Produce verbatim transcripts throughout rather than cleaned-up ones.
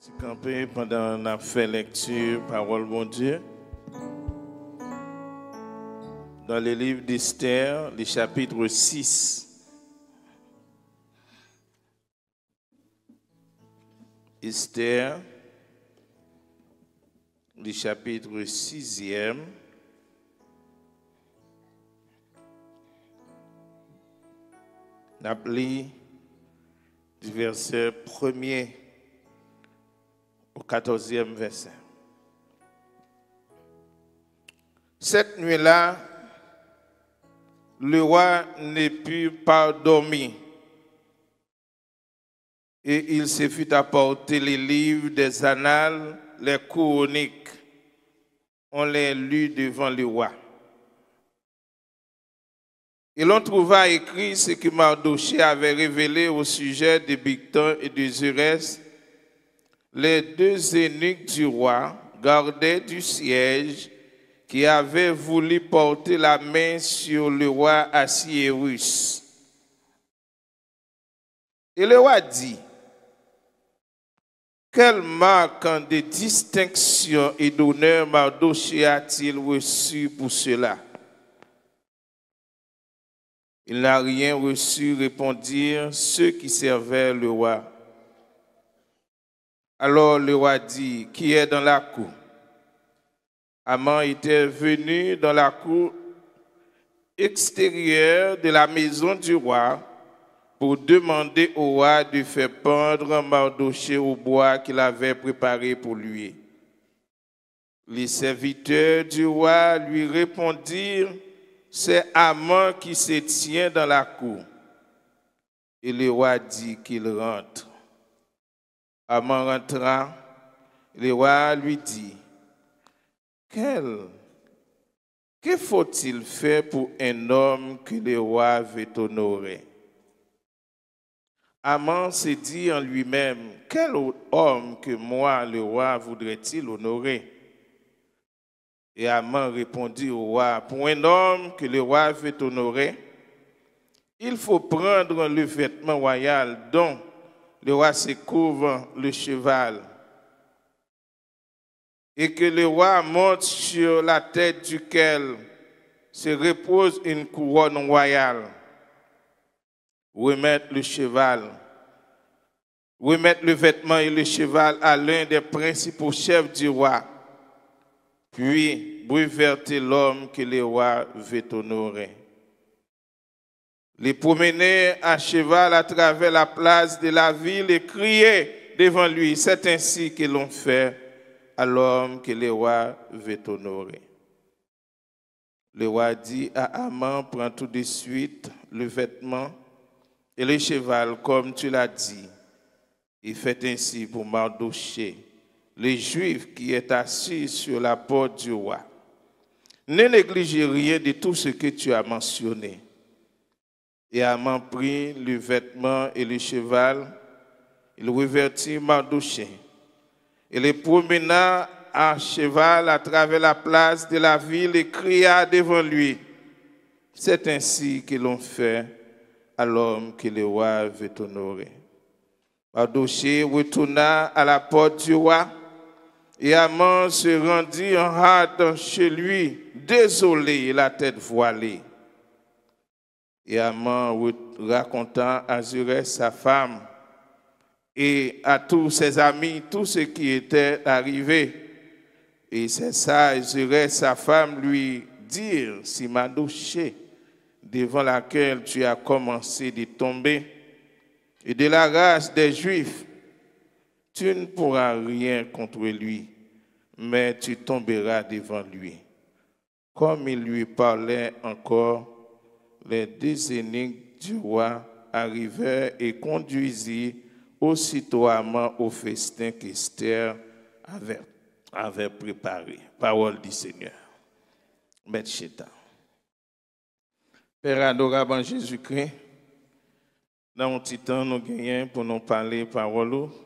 Kanpe pandan n ap fè lèkti pawòl Bondye. Dans le livre d'Esther, le chapitre six. Esther, le chapitre sixième. N ap li du verset premier au quatorzième verset. Cette nuit-là, le roi ne put pas dormir. Et il se fit apporter les livres des annales, les chroniques. On les lut devant le roi. Et l'on trouva écrit ce que Mardochée avait révélé au sujet de Bigthan et de Zérès, les deux eunuques du roi, gardés du siège, qui avaient voulu porter la main sur le roi Assuérus. Et le roi dit, quelle marque de distinction et d'honneur Mardochée a-t-il reçu pour cela? Il n'a rien reçu, répondirent ceux qui servaient le roi. Alors le roi dit, qui est dans la cour? Aman était venu dans la cour extérieure de la maison du roi pour demander au roi de faire pendre Mardochée au bois qu'il avait préparé pour lui. Les serviteurs du roi lui répondirent, c'est Aman qui se tient dans la cour. Et le roi dit qu'il rentre. Aman rentra, le roi lui dit, quel, que faut-il faire pour un homme que le roi veut honorer? Aman se dit en lui-même, quel homme que moi le roi voudrait-il honorer? Et Aman répondit au roi, pour un homme que le roi veut honorer, il faut prendre le vêtement royal dont le roi se couvre le cheval, et que le roi monte sur la tête duquel se repose une couronne royale. Remettre le cheval, remettre le vêtement et le cheval à l'un des principaux chefs du roi, puis bouverter l'homme que le roi veut honorer. Le promener à cheval à travers la place de la ville et crier devant lui, c'est ainsi que l'on fait à l'homme que le roi veut honorer. Le roi dit à Aman, prends tout de suite le vêtement et le cheval comme tu l'as dit, et faites ainsi pour Mardochée, le Juif qui est assis sur la porte du roi. Ne négligez rien de tout ce que tu as mentionné. Et Aman prit le vêtement et le cheval, il revêtit Mardochée, et le promena à cheval à travers la place de la ville et cria devant lui, c'est ainsi que l'on fait à l'homme que le roi veut honorer. Mardochée retourna à la porte du roi, et Aman se rendit en hâte chez lui, désolé et la tête voilée. Et Aman raconta à Zérès sa femme et à tous ses amis tout ce qui était arrivé. Et ses sages, Zérès sa femme, lui dirent, si Mardochée, devant laquelle tu as commencé de tomber, est de la race des Juifs, tu ne pourras rien contre lui, mais tu tomberas devant lui. Comme il lui parlait encore, les deux eunuques du roi arrivèrent et conduisirent aussitôt Aman au festin qu'Esther avait, avait préparé. Parole du Seigneur. Mèt chita. Pè adorab an Jezikri, nan yon ti tan nou genyen pou nou pale pawòl ou,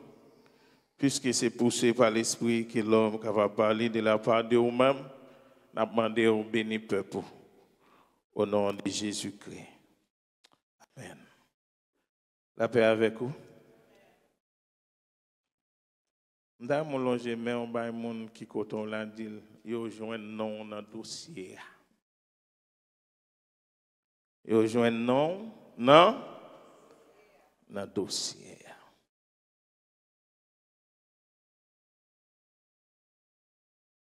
puiske se pouse pa Lespri ke lòm kapab pale de la part de ou menm, n ap mande ou beni pèp ou. O non de Jezikri. Amèn. Lapè avèk ou. M ta renmen w lonje men w bay moun ki kote w la, di l, yo jwenn non w nan dosye a. Yo jwenn non w nan, nan dosye a.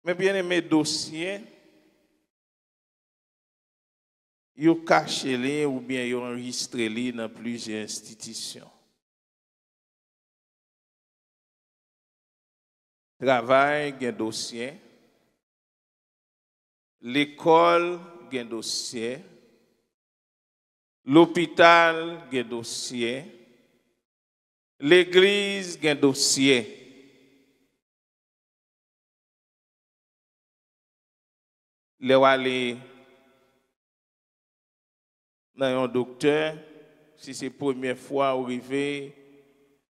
Men byeneme, dosye, yo kache li oubyen yo anrejistre li nan plizyè enstitisyon. Travay gen dosye, lekòl gen dosye, lopital gen dosye, legliz gen dosye. Lè w ale nan yon doktè, si se premyè fwa ou rive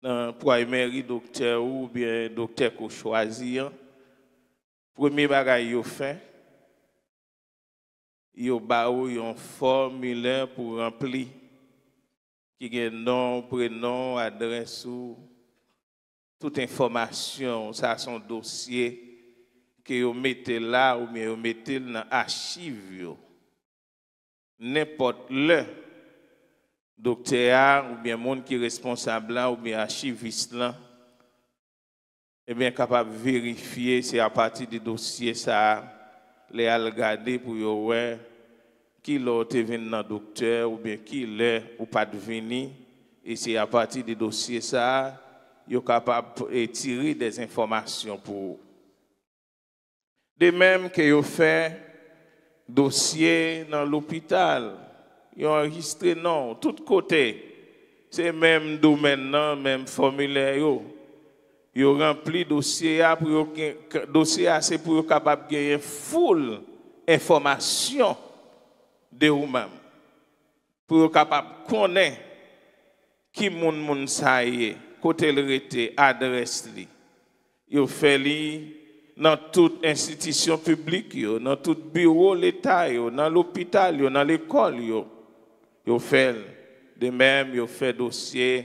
nan primary doktè ou oubyen doktè ke w chwazi an, premye bagay yo fè, yo ba ou yon fòmilè pou ranpli ki gen non w, prenon w, adrès ou, tout enfòmasyon w. Sa se yon dosye ke yo mete la oubyen yo mete l nan achiv yo. Nenpòt lè, doktè a oubyen moun ki responsab la oubyen achivis lan, ebyen, kapab verifye, se apati de dosye sa a, lè y al gade pou yo wè ki lè w te vin nan doktè oubyen ki lè ou pa t vini, e se apati de dosye sa a, yo kapab, e, tire dè enfòmasyon pou ou. De menm ke yo fè dosye nan lopital, yo anrejistre non w tout kote. Se menm domèn nan, menm fòmilè yo. Yo ranpli dosye a pou yo gen, dosye a se pou yo kapab genyen full enfòmasyon de ou menm. Pou yo kapab konnen ki moun moun sa ye, kote l rete, adrès li. Yo fè li nan tout enstitisyon piblik yo, nan tout biwo leta yo, nan lopital yo, nan lekòl yo. Yo fè l. De menm, yo fè dosye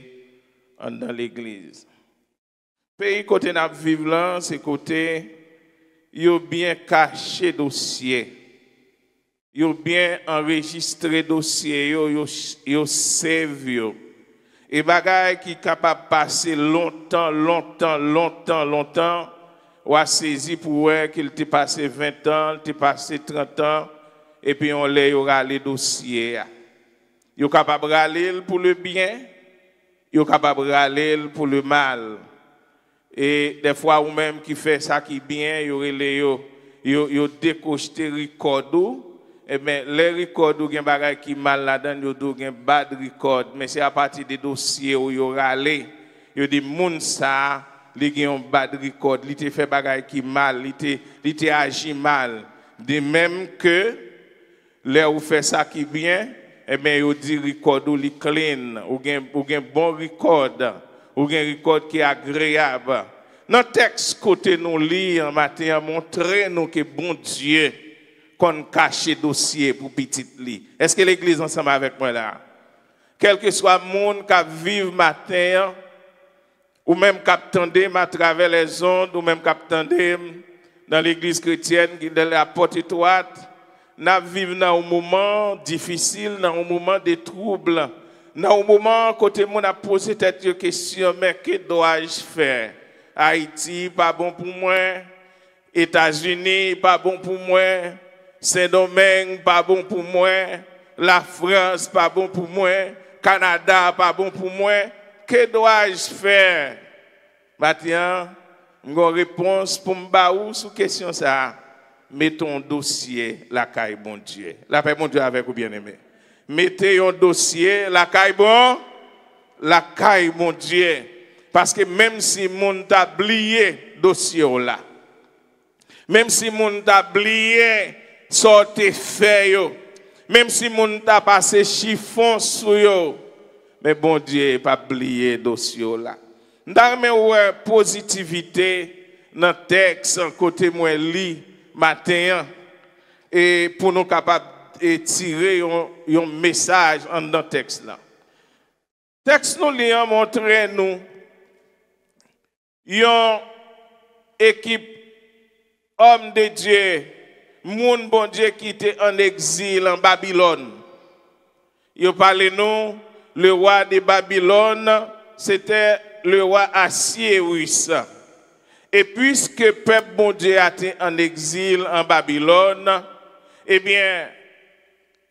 anndan legliz. Peyi kote n ap viv lan, se kote yo byen kache dosye. Yo byen anrejistre dosye yo, yo, yo save yo. E bagay ki kapab pase lontan, lontan, lontan, lontan, w a sezi pou wè ke l te pase ven tan, l te pase trant an, epi yon lè yo rale dosye a. Yo kapab rale l pou le byen, yo kapab rale l pou le mal. E dèfwa ou menm ki fè sa ki byen, yo rele yo, yo, yo dekochte rikòd ou. Ebyen, lè rikòd ou gen bagay ki mal ladan l, yo di w gen bad rikòd. Men se apati de dosye w yo rale. Yo di moun sa a, li gen yon bad rikòd, li te fè bagay ki mal, li te, li te aji mal. De menm ke lè ou fè sa ki byen, ebyen, yo di rikòd ou li clean, ou gen, ou gen bon rikòd, ou gen rikòd ki agreyab. Nan tèks kote nou li an maten an, montre nou ke Bondye konn kache dosye pou pitit li. Èske legliz ansanm avèk mwen la? Kèlkeswa moun k ap viv maten an, ou menm k ap tande m atravè lèzond, ou menm k ap tande m nan legliz kretyèn ki de la pòt etwat, n ap viv nan yon moman difisil, nan yon moman de twoub, nan yon moman kote moun ap poze tèt yo kesyon, mais que dois-je faire? Ayiti pa bon pou mwen, Etazini pa bon pou mwen, Sendomeng pa bon pou mwen, Lafrans pa bon pou mwen, Kanada pa bon pou mwen. Que dois-je faire? Maten an, m gen yon repons pou m ba ou sou kesyon sa a. Mete yon dosye lakay Bondye. Lapè Bondye avèk ou, byeneme. Mete yon dosye lakay bon, lakay Bondye. Paske menm si moun ta bliye dosye w la, menm si moun ta bliye sa w te fè yo, menm si moun ta pase chifon sou yo, men Bondye p ap bliye dosye w la. M ta renmen wè pozitivite nan tèks kote mwen li maten an, e pou nou kapab, e, tire yon, yon mesaj anndan tèks la. Tèks nou li an montre nou yon ekip òm de Dye, moun Bondye ki te ann egzil an Babilòn. Yo pale nou, le roi de Babylone, c'était le roi Assyérus. E piske pèp Bondye a te ann egzil an Babilòn, ebyen,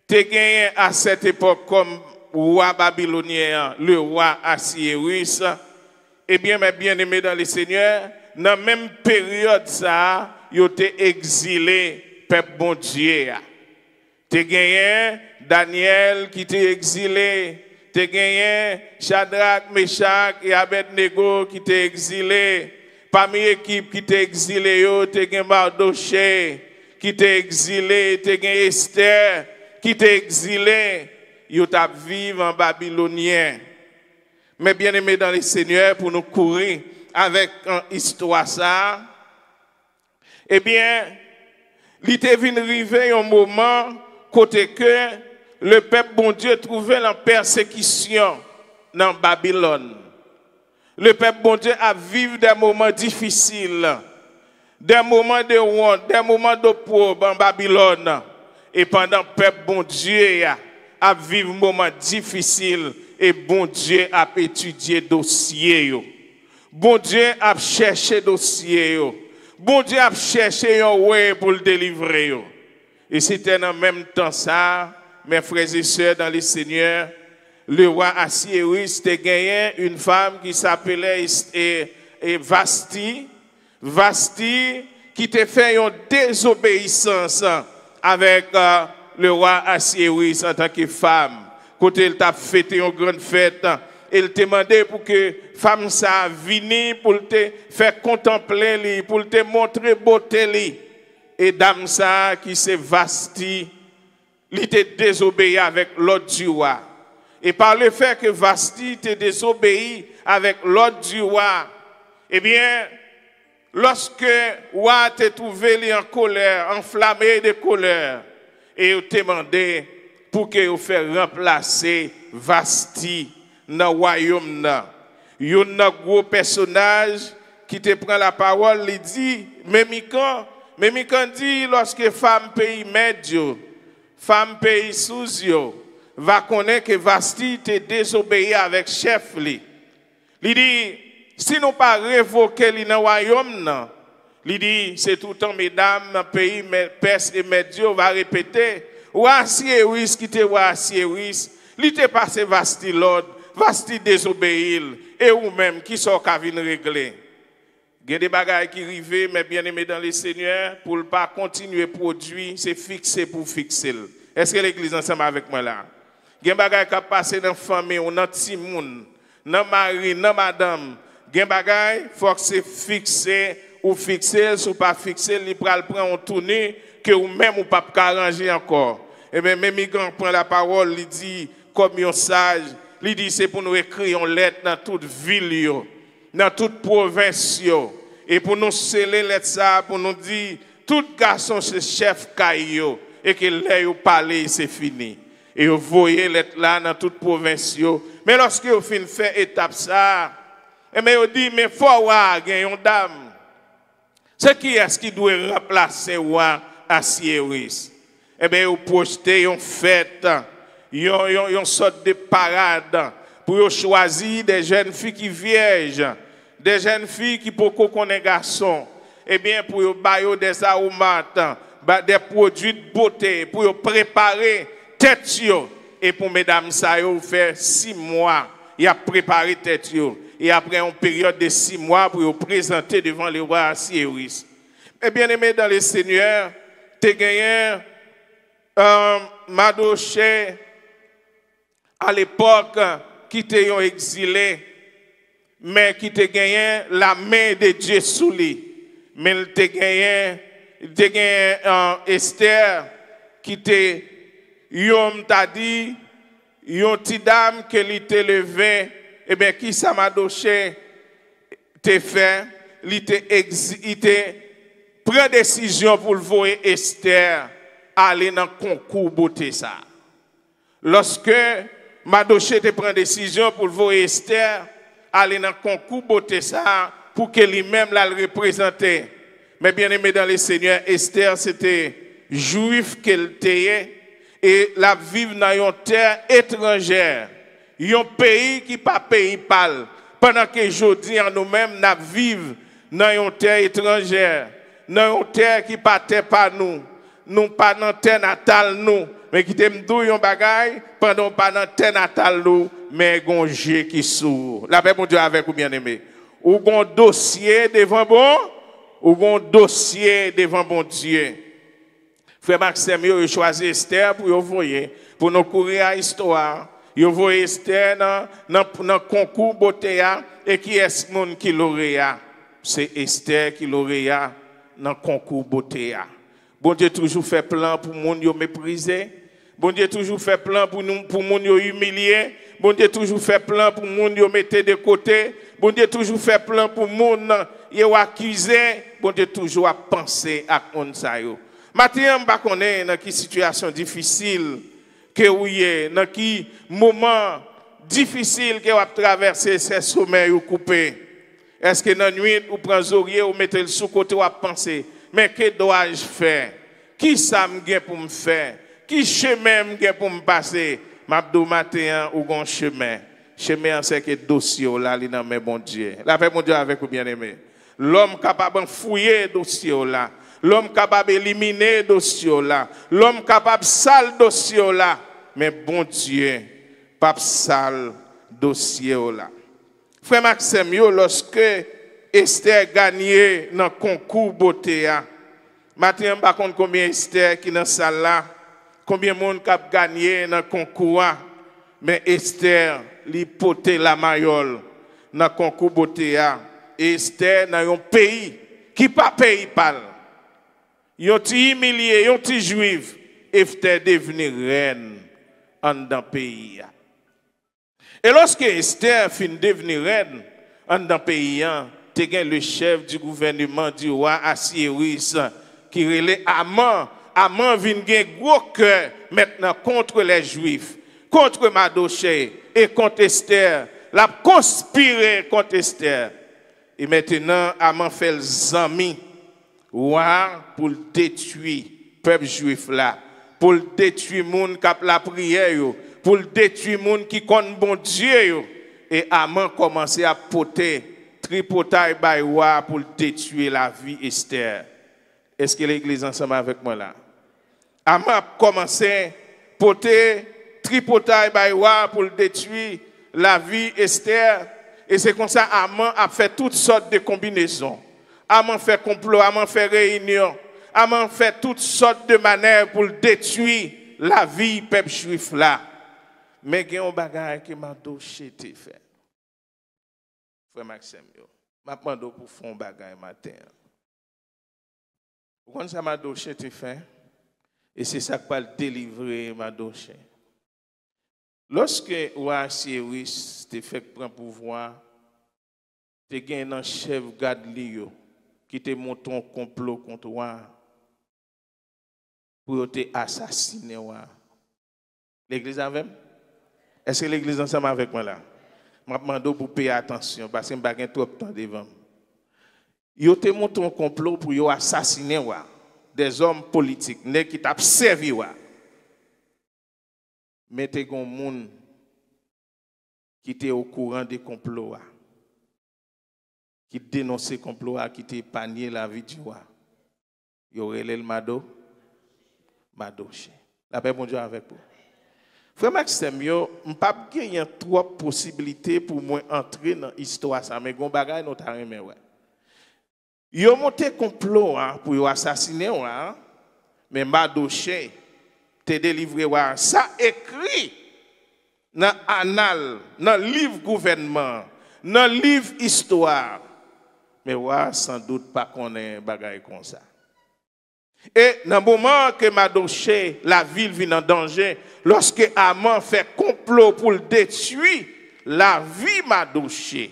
te genyen a sèt epòk kòm wa babilonyen an, le roi Assyérus, ebyen, mes bien-aimés dans le Seigneur, nan menm peryòd sa a, yo te egzile pèp Bondye a. Te genyen Danyèl ki te egzile, te genyen Chadrak, Mechak e Abèdnego ki te egzile. Pami ekip ki te egzile yo, te gen Madoche ki te egzile, te gen Estè ki te egzile. Yo t ap viv an babilonyen. Mes bien-aimés dans le Seigneur, pou nou kouri avèk, euh, istwa sa a, ebyen, li te vin rive yon moman kote ke le pèp Bondye twouve l an pèsekisyon nan Babilòn. Le pèp Bondye ap viv de moman difisil, de moman de wont, de moman dopwob an Babilòn. E pandan pèp Bondye a ap viv moman difisil, e Bondye ap etidye dosye yo. Bondye ap chèche dosye yo. Bondye ap chèche yon way pou l delivre yo. E se te nan menm tan sa a, mes frères et sœurs dans le Seigneur, le roi Assyérus te genyen une femme qui s'appelait Est- e, e Vasti. Vasti ki te fè yon dezobeyisans avèk, euh, le roi Assyérus antanke fam, kote l t ap fete yon grann fèt, e l te mande pou ke fam sa a vini, pou l te fè kontanple li, pou l te montre bote li. E dam sa a ki se Vasti, li te dezobeyi avèk lòd di wa. E pa le fè ke Vasti te dezobeyi avèk lòd di wa, ebyen, lòske wa te twouve li an kolè, anflame de kolè, e yo te mande pou ke yo fè ranplase Vasti nan wayòm nan. Youn nan gwo pèsonaj ki te pran lapawòl, li di, Memikan, Memikan di, lòske fam peyi Mèd yo, fam peyi Souz yo, va konnen ke Vasti te dezobeyi avèk chèf li. Li di, si nou pa revoke li nan wayòm nan, li di, se toutan medam nan peyi Mè- Pès e Mèd yo va repete, wa Asyeris ki te wa Asyeris, li te pase Vasti lòd, Vasti dezobeyi l, e ou menm, kisa w ka vin regle? Gen de bagay ki rive, mes bien-aimés dans le Seigneur, pou l pa kontinye pwodui, se fikse pou fikse l. Èske legliz ansanm avèk mwen la? Gen bagay k ap pase nan fanmi w, nan timoun, nan mari, nan madanm. Gen bagay, fòk se fikse ou fikse l, si w pa fikse l, li pral pran yon touni ke ou menm ou p ap ka ranje ankò. Ebyen, Memikan pran lapawòl, li di, kòm yon saj, li di, se pou nou ekri yon lèt nan tout vil yo, nan tout pwovens yo, e pou nou sele lèt sa a, pou nou di, tout gason se chèf kay yo, e ke lè yo pale, se fini. E yo voye lèt la nan tout pwovens yo. Men lòske yo fin fè etap sa a, enben, yo di, men fò wa a gen yon dam. Se kiyès ki dwe ranplase wa Asyeris? Enben, yo pwojte yon fèt, yon, yon, yon sòt de parad pou yo chwazi de jèn fi ki vyèj, de jèn fi ki poko konnen gason. Ebyen, pou yo ba yo de awomat, ba de pwodui de bote, pou yo prepare tèt yo. E pou medam sa yo fè sis mwa, y ap prepare tèt yo. E apre yon peryòd de sis mwa pou yo prezante devan le wa Asyeris. Mes bien-aimés dans le Seigneur, te genyen, euh, Madoche, a lepòk, ki te yon egzile, men ki te genyen la men de Dye sou li. Men l te genyen, te genyen, euh, Estè, ki te, yon, m ta di, yon ti dam ke li te leve, ebyen, kisa Madoche te fè? Li te egzi- li te pran desizyon pou l voye Estè ale nan konkou bote sa a. Lòske Madoche te pran desizyon pou l voye Estè ale nan konkou bote sa a, pou ke li menm l al reprezante. Men byeneme dan le Senyè, Estè se te jwif ke l te ye, e l ap viv nan yon tè etranjè, yon peyi ki pa peyi pa l, pandan ke jodi a nou menm n ap viv nan yon tè etranjè, nan yon tè ki pa tè pa nou, nou pa nan tè natal nou. Men kite m di w yon bagay, pandan w pa nan tè natal nou, men gon je ki sou ou. Lapè Bondye avèk ou, byeneme. Ou gon dosye devan bon, ou gon dosye devan Bondye. Frè m ak sè m yo, yo chwazi Estè pou yo voye, pou nou kouri a istwa, yo voye Estè nan, nan, nan konkou bote a, e kiyès moun ki loreya? Se Estè ki loreya nan konkou bote a. Bondye toujou fè plan pou moun yo meprize. Bondye toujou fè plan pou nou, pou moun yo imilye. Bondye toujou fè plan pou moun yo mete de kote. Bondye toujou fè plan pou moun yo akize. Bondye toujou ap panse ak moun sa yo. Maten an, m pa konnen nan ki sitiyasyon difisil ke ou ye, nan ki moman difisil ke w ap travèse, se somèy ou koupe. Èske nan nwit ou pran zorye, ou mete l sou kote, w ap panse, men que dois-je faire? Kisa m gen pou m fè? Ki chemen m gen pou m pase? M ap di w maten an, ou gon chemen. Chemen an se ke dosye w la, li nan men Bondye. Lapè Bondye avèk ou, byeneme. Lòm kapab anfouye dosye w la. Lòm kapab elimine dosye w la. Lòm kapab sal dosye w la. Men Bondye p ap sal dosye w la. Frè m ak sè m yo, lòske Estè ganye nan konkou bote a, maten an, m pa konn konbyen Estè ki nan sal la, konbyen moun k ap ganye nan konkou a, men Estè, li pote lamayòl nan konkou bote a. E Estè nan yon peyi ki pa peyi pa l. Yon ti imilye, yon ti jwif, Estè devni rèn anndan peyi a. E lòske Estè fin devni rèn anndan peyi an, te gen le chèf di gouvèneman di wa Asiris ki rele Aman. Aman vin gen gwo kè mentnan kont lè Jwif, kont Madoche e kont Estè. L ap konspire kont Estè. E mentnan, Aman fè l zanmi wa a pou l detwi pèp jwif la, pou l detwi moun k ap lapriyè yo, pou l detwi moun ki konn Bondye yo. E Aman kòmanse ap pote tripotay bay wa a pou l detwi lavi Estè. Èske legliz ansanm avèk mwen la? Aman ap kòmanse pote tripotay bay wa a pou l detwi lavi Estè. E se konsa Aman ap fè tout sòt de konbinezon. Aman fè konplo, Aman fè reyinyon, Aman fè tout sòt de manèv pou l detwi lavi pèp jwif la. Men gen yon bagay ke Madoche te fè. Frè m ak sè m yo, m ap mande w pou w fè yon bagay maten an. Ou konn sa Madoche te fè? E se sa k pral delivre Madoche. Lòske wa Asiris te fèk pran pouvwa, te gen nan chèf gad li yo ki te monte yon konplo kont wa a pou yo te asasinen wa a. Legliz avè m? Èske legliz ansanm avèk mwen la? M ap mande w pou w peye atansyon, paske m pa gen twòp tan devan m. Yo te monte yon konplo pou yo asasinen wa a. Dèzòm politik, nèg ki t ap sèvi wa a. Men te gen yon moun ki te okouran de konplo a, ki denonse konplo a, ki te epanye lavi di wa. Yo rele l Mado, Madoche. Lapè Bondye avèk ou. Frè m ak sè m yo, m p ap genyen twòp posiblite pou mwen antre nan istwa sa, men gon bagay nou ta renmen wè. Yo monte konplo a pou yo asasinen wa a, men Madoche te delivre wa a. Sa ekri nan anal, nan liv gouvènman an, nan liv istwa a. Men wa a sandout pa konnen bagay konsa. E nan moman ke Madoche lavi l vin an danje, lòske Aman fè konplo pou l detwi lavi Madoche,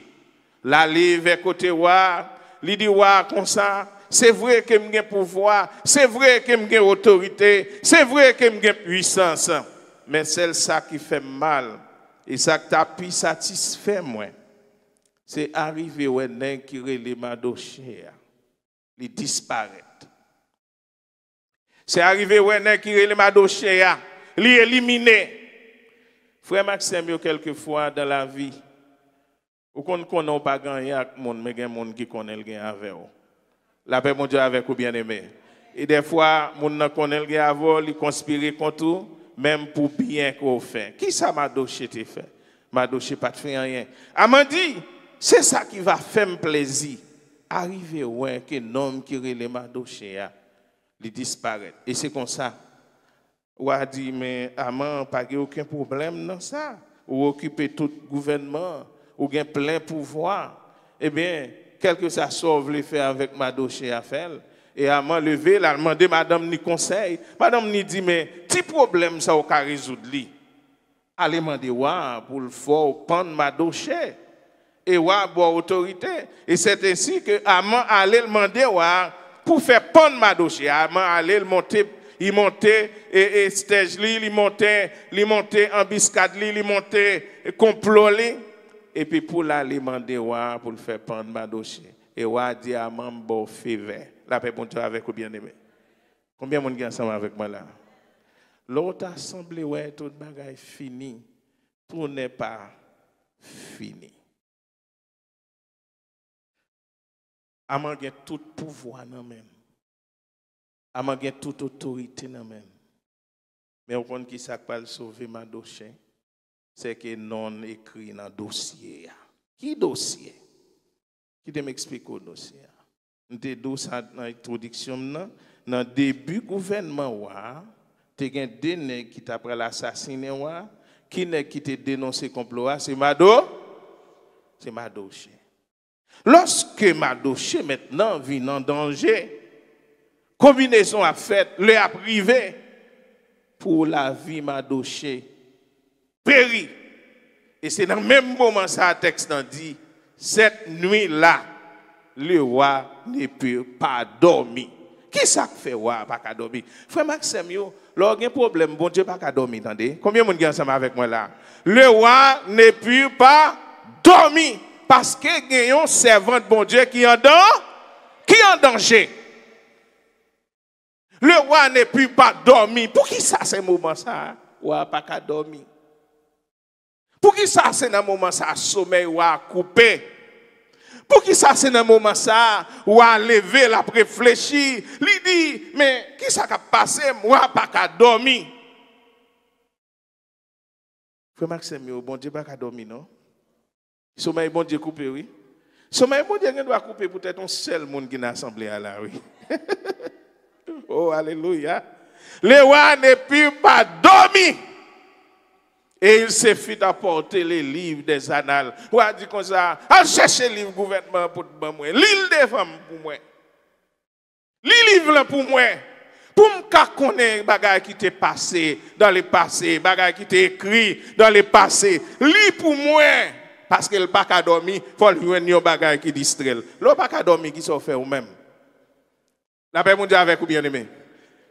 l ale vè kote wa a, li di wa a konsa, se vre ke m gen pouvwa, se vre ke m gen otorite, se vre ke m gen pwisans, men sèl sa ki fè m mal, e sa k ta pi satisfè mwen, Se arive wè nèg ki rele Madoche a, li disparèt. Se arive wè nèg ki rele Madoche a, li elimine. Frè m ak sè m yo, kèlkefwa dan lavi, ou konn konnen w pa gen anyen ak moun, men gen moun ki konnen l gen avè w. Lapè Bondye avèk ou, byeneme. E dèfwa, moun nan konnen l gen avè w, li konspire kont ou, menm pou byen ke w fè. Kisa Madoche te fè? Madoche pa t fè anyen. Aman di, se sa ki va fè m plezi. Arive wè ke nonm ki rele Madoche a, li disparèt. E se konsa, wa di, men Aman, pa gen okenn pwoblèm nan sa. Ou okipe tout gouvènman an, ou gen plen pouvwa. Ebyen, kèlkeswa sa w vle fè avèk Madoche a, fè l. E Aman leve, l al mande madanm ni konsèy. Madanm ni di, men ti pwoblèm sa w ka rezoud li. Ale mande wa a pou l fè w pann Madoche. E wa a ba w otorite. E sèt ensi ke Aman ale l mande wa a pou fè pann Madoche. Aman ale l monte, li monte e, e stèj li, li monte, li monte anbiskad li, li monte konplo li. Epi pou l ale mande wa a pou l fè pann Madoche. E wa a di Aman, m ba w favè. Lapè Bondye avèk ou, byeneme. Konbyen moun ki ansanm avèk mwen la? Lè w ta sanble wè tout bagay fini, tout n'est pas fini. Aman gen tout pouvwa nan men l. Aman gen tout otorite nan men l. Men w konn ki sa k pral sove Madoche? Se ke non l ekri nan dosye a. Ki dosye? Kite m eksplike w dosye a. M te di w sa nan entwodiksyon m nan. Nan debi gouvènman wa a, te gen de nèg ki ta pral asasinen wa a. Ki nèg ki te denonse konplo a? Se Mado, se Madoche. Lòske Madoche mentnan vin an danje, konbinezon ap fèt, lè ap rive pou lavi Madoche peri. E se nan menm moman sa a tèks lan di, cette nuit-là, le roi ne put pas dormir. Ki sa k fè wa a pa ka dòmi? Frè m ak sè m yo, lè w gen pwoblèm, Bondye pa ka dòmi, tande. Konbyen moun ki ansanm avèk mwen la? Le roi ne put pas dormir. Paske gen yon sèvant Bondye ki an dan, ki an danje. Le roi ne put pas dormir. Poukisa se moman sa a, wa a pa ka dòmi? Poukisa se nan moman sa a somèy wa a koupe? Poukisa se nan moman sa a wa a leve, l ap reflechi, li di, men kisa k ap pase m? Wa a pa ka dòmi. Frè m ak sè m yo, Bondye pa ka dòmi non. Somèy Bondye koupe, wi. Somèy Bondye gen dwa koupe poutèt yon sèl moun ki nan asanble a la, wi. Oh, alelouya. Le roi ne put pas dormir. Et il se fit apporter les livres des annales. Wa a di konsa, al chèche liv gouvènman an pou t ban mwen. Li l devan m pou mwen. Li liv lan pou mwen. Pou m ka konnen bagay ki te pase dans le passé, bagay ki te ekri dans le passé. Li pou mwen. Paske l pa ka dòmi, fò l jwenn yon bagay ki distrè l. Lè w pa ka dòmi, kisa w fè ou menm? Lapè Bondye avèk ou, byeneme.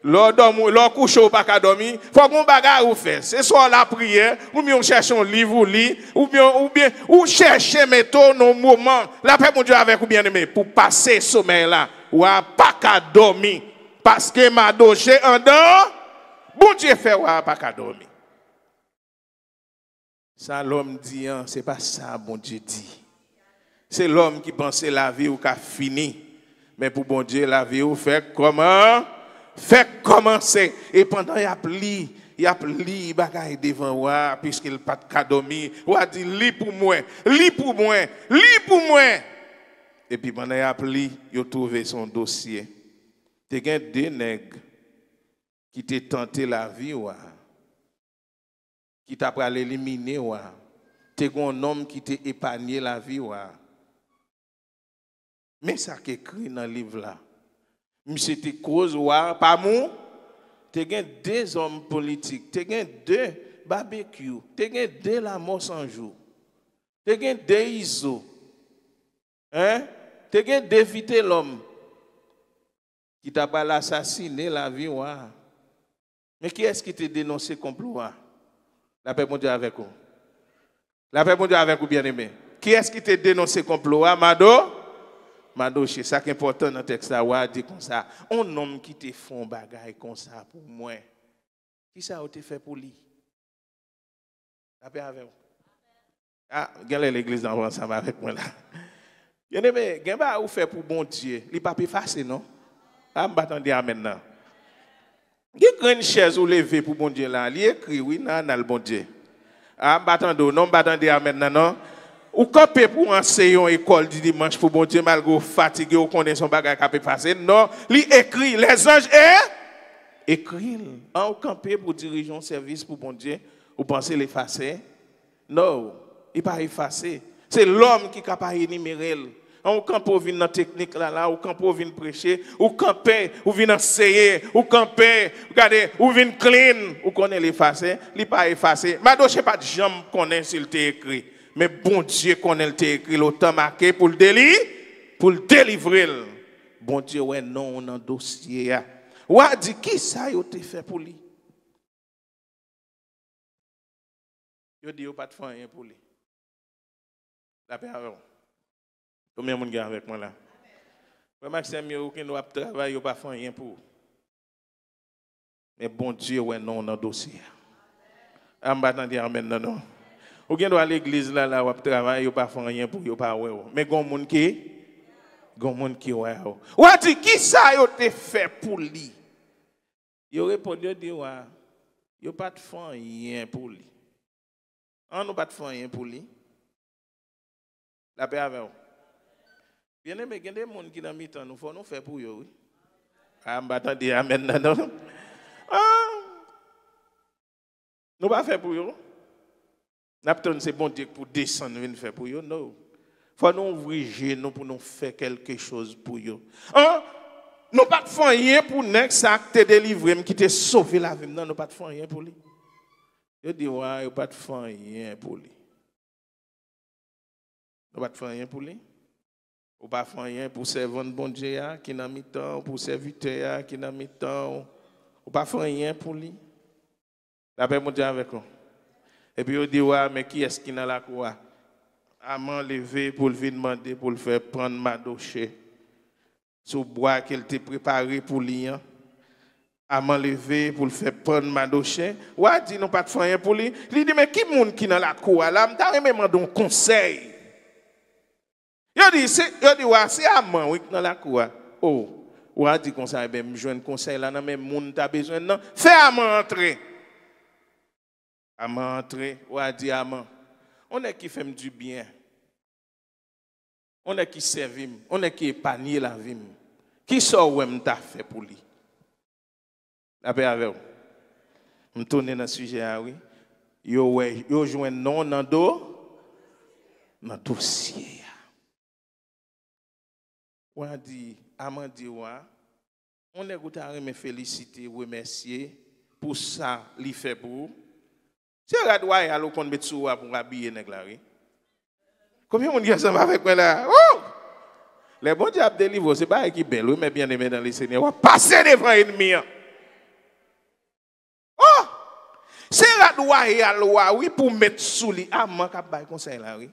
Lè w dòmi, lè w kouche, w pa ka dòmi, fòk gon bagay ou fè. Se swa w lapriyè, oubyen w chèche yon liv ou li, oubyen, oubyen ou chèche mete w nan yon moman. Lapè Bondye avèk ou, byeneme, pou pase somèy la. Wa a pa ka dòmi. Paske Madoche andan, Bondye fè wa a pa ka dòmi. Sa lòm di an, se pa sa Bondye di. Se lòm ki panse lavi w ka fini. Men pou Bondye, lavi w fèk kòman, fèk kòmanse. E pandan y ap li, y ap li bagay devan wa a, piske l pa t ka dòmi. Wa a di, li pou mwen, li pou mwen, li pou mwen. Epi pandan y ap li, yo twouve se yon dosye. Te gen de nèg ki te tante lavi wa a, ki ta pral elimine wa a. Te gen yon nonm ki te epanye lavi wa a. Men sa k ekri nan liv la. Misye te koz wa a pa mou. Te gen de zòm politik, te gen de Babekyou, te gen de Lamò San Jou, te gen de Izo, en, te gen de Vitelòm ki ta pral asasine lavi wa a. Men kiyès ki te denonse konplo a? Lapè Bondye avèk ou. Lapè Bondye avèk ou, byeneme. Kiyès ki te denonse konplo a? Mado? Madoche. Sa k enpòtan nan tèks la, wa a di konsa, yon nonm ki te fè yon bagay konsa pou mwen. Kisa yo te fè pou li? Lapè avè w. Ah, genlè legliz la ansanm avèk mwen la. Byeneme, gen bagay ou fè pou Bondye, li p ap efase, non. Ah, m pa tande amèn nan. Gen grenn chèz ou leve pou Bondye la, li ekri, wi, nan anal Bondye. Ah, m pa tande w, non, m pa tande amèn nan, non. Ou kanpe pou w anseye yon ekòl di dimanch pou Bondye, malgre w fatige, ou konnen se yon bagay k ap efase. Non, li ekri, les anges e ekri l. An, ou kanpe pou w dirije yon sèvis pou Bondye, ou panse l efase? No, li pa efase. Se lòm ki ka pa enimere l. An, ou kanpe w vin nan teknik la, la, ou kanpe w vin preche, ou kanpe, ou vin anseye, ou kanpe, gade, ou vin clean, ou konnen l efase, li pa efase. Madoche pa t janm konnen si l te ekri, men Bondye konnen l te ekri l otan make pou l deli, pou l delivre l. Bondye wè non w nan dosye a. Wa di, kisa yo te fè pou li? Yo di yo pa t fè anyen pou li. Lapè avè w. Konbyen moun gen avèk mwen la? Frè m ak sè m yo, ou gen dwa ap travay, yo pa fè anyen pou ou. Men Bondye wè non w nan dosye a. Ah, m pa tande amèn nan, non. Ou gen dwa legliz la, la, w ap travay, yo pa fè anyen pou w, yo pa wè w. Men gon moun ki, gon moun ki wè w. Wa di, kisa yo te fè pou li? Yo reponn, yo di wa, yo pa t fè anyen pou li. An, nou pa t fè anyen pou li. Lapè avè w. Byeneme, gen de moun ki nan mitan nou, fò nou fè pou yo, wi. Ah, m pa tande amèn nan, non. Ah, nou pa fè pou yo. N ap tann se Bondye k pou desann vin fè pou yo, no. Fò nou ouvri je nou pou nou fè kèlke choz pou yo. An, nou pa t fè anyen pou nèg sa k te delivre m, ki te sove lavi m nan, nou pa t fè anyen pou li. Yo di, wa, yo pa t fè anyen pou li. Nou pa t fè anyen pou li. Ou pa fè anyen pou sèvant Bondye a ki nan mitan w, pou sèvitè a ki nan mitan w. Ou pa fè anyen pou li. Lapè Bondye avèk ou. Epi yo di, wa, men kiyès ki nan lakou a? Aman leve pou l vin mande pou l fè pann Madoche sou bwa ke l te prepare pou li an. Aman leve pou l fè pann Madoche. Wa di nou pa t fè anyen pou li. Li di, men ki moun ki nan lakou a la? M ta renmen mande yon konsèy. Yo di, se, yo di, wa, se Aman, wi, k nan lakou a. O, wa di konsa, ebyen, m jwenn konsèy la nan men moun m ta bezwen nan. Fè Aman antre. Aman antre, wa di Aman, yon nèg ki fè m dibyen. Yon nèg ki sèvi m, yon nèg ki epanye lavi m. Kisa w wè m ta fè pou li? Lapè avè w. M tounen nan sijè a, wi. Yo wè, yo jwenn non w nan do, nan dosye a. Wa di, Aman di wa, yon nèg ou ta renmen felisite, remèsye pou sa li fè pou ou. Se rad wayal ou konn met sou ou a pou w abiye nèg la, wi. Konbyen moun ki ansanm avèk mwen la? Woo! Lè Bondye ap delivre w, se bagay ki bèl, wi, men byeneme nan le Senyè, w ap pase devan ènmi an. Oh! Se rad wayal ou a, wi, pou w met sou li. Aman k ap bay konsèy la, wi.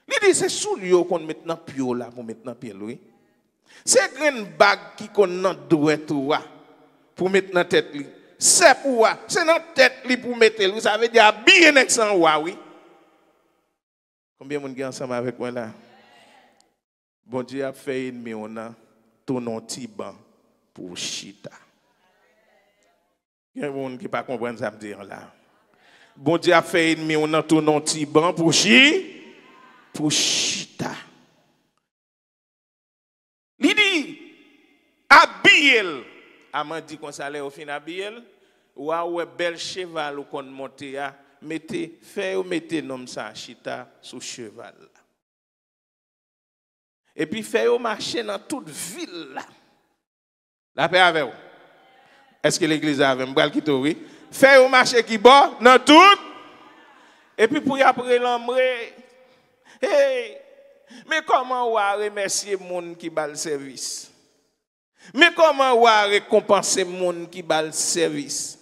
Li di se soulye w konn met nan pye w la pou met nan pye l, wi. Se grenn bag ki konn nan dwèt ou a pou met nan tèt li. Sèp ou a, se nan tèt li pou mete l, wi. Sa vle di abiye nèg sa an wa, wi. Konbyen moun ki ansanm avèk mwen la? Bondye ap fè ènmi w nan tounen yon ti ban pou w chita. Gen moun ki pa konprann sa m di an la. Bondye ap fè ènmi w nan tounen yon ti ban pou chi, pou chita. Li di, abiye l. Aman di konsa, lè yo fin abiye l, wa wè bèl cheval ou konn monte a, mete, fè yo mete nonm sa a chita sou cheval la. Epi fè yo mache nan tout vil la. Lapè avè w. Èske legliz la avè m? M pral kite w, wi. Fè yo mache ki bò? Nan tout. Epi pou y ap rele anmwe. Hey! Men kòman wa remèsye moun ki ba l sèvis? Men kòman wa rekonpanse moun ki ba l sèvis?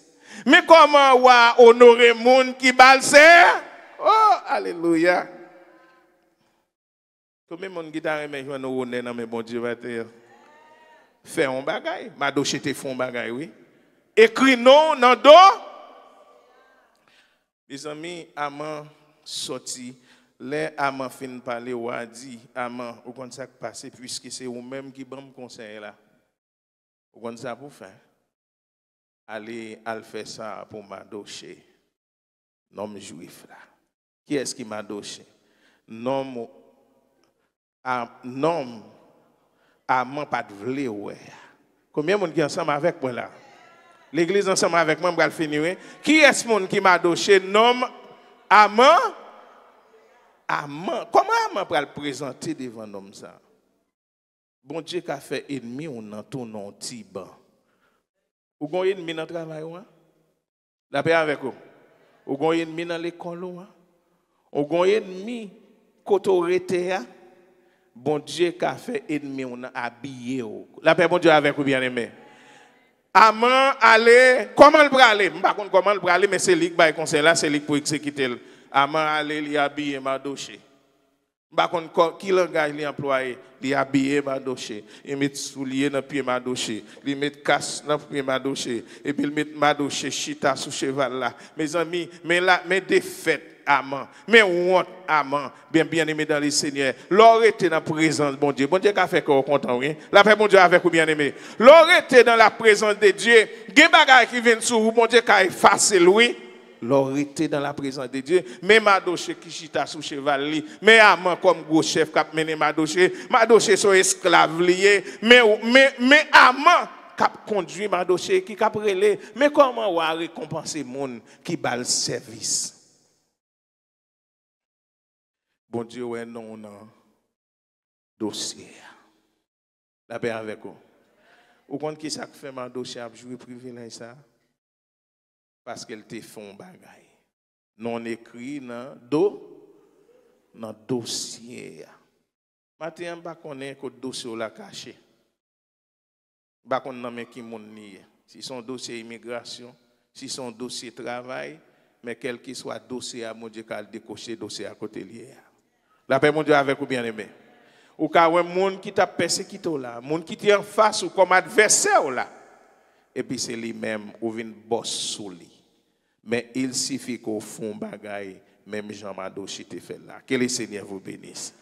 Men kòman wa onore moun ki ba l sè? Oh, alelouya! Konbyen moun ki ta renmen jwenn yon onè nan men Bondye maten an? Fè yon bagay. Madoche te fè yon bagay, wi. Ekri non w nan do. Mezanmi, Aman sòti. Lè Aman fin pale, wa di, Aman, ou konn sa k pase, piske se ou menm ki ban m konsèy la. Ou konn sa pou fè? Ale, al fè sa pou Madoche, nonm jwif la. Kiyès ki Madoche? Nonm, a, nonm Aman pa t vle wè a. Konbyen moun ki ansanm avèk mwen la? Legliz ansanm avèk mwen, m pral fini, wi. Kiyès moun ki Madoche? Nonm Aman? Aman. Kòman Aman pral prezante devan nonm sa? Bondye ka fè ènmi w nan tounen w tiban. Ou gon ènmi nan travay ou an? Lapè avèk ou. Ou gon ènmi nan lekòl ou an? Ou gon ènmi kote w rete a? Bondye ka fè ènmi w nan abiye w. Lapè Bondye avèk ou, byeneme. Aman ale, kòman l prale? M pa konn kòman l prale, men se li k bay konsèy la, se li k pou egzekite l. Aman ale, li abiye Madoche. M pa konn kò, ki langaj li anplwaye. Li abiye Madoche. Li met soulye nan pye Madoche. Li met kas nan pye Madoche. Epi l met Madoche chita sou cheval la. Mezanmi, men la, men defèt Aman. Men wont Aman. Byen, byeneme dan le Senyè. Lè w rete nan prezans Bondye, Bondye ka fè kè w kontan, wi. Lapè Bondye avèk ou, byeneme. Lè w rete nan la prezans de Dye, gen bagay ki vin sou ou, Bondye ka efase l, wi. Lè w rete nan la prezans de Dye, men Madoche ki chita sou cheval li, men Aman kòm gwo chèf k ap mennen Madoche, Madoche se yon esklav li ye, men, men, men Aman k ap kondui Madoche, ki k ap rele, men kòman w a rekonpanse moun ki ba l sèvis? Bondye wè non w nan dosye a. Lapè avèk ou. Ou konn ki sa k fè Madoche ap jwi privilèj sa a? Paske l te fè yon bagay. Non w ekri nan do, nan dosye a. Maten an, m pa konnen kot dosye w la kache. M pa konn nan men ki moun li ye. Si se yon dosye imigrasyon, si se yon dosye travay, men kèlkeswa dosye a, Bondye ka al dekoche dosye a kote l ye a. Lapè Bondye avèk ou, byeneme. Ou ka wè moun ki t ap pèsekite w la, moun ki te anfas ou kòm advèsè w la, epi se li menm ou vin bòs sou li. Men il sifi ke w fè yon bagay, menm jan Madoche te fè l la. Que le Seigneur vous bénisse.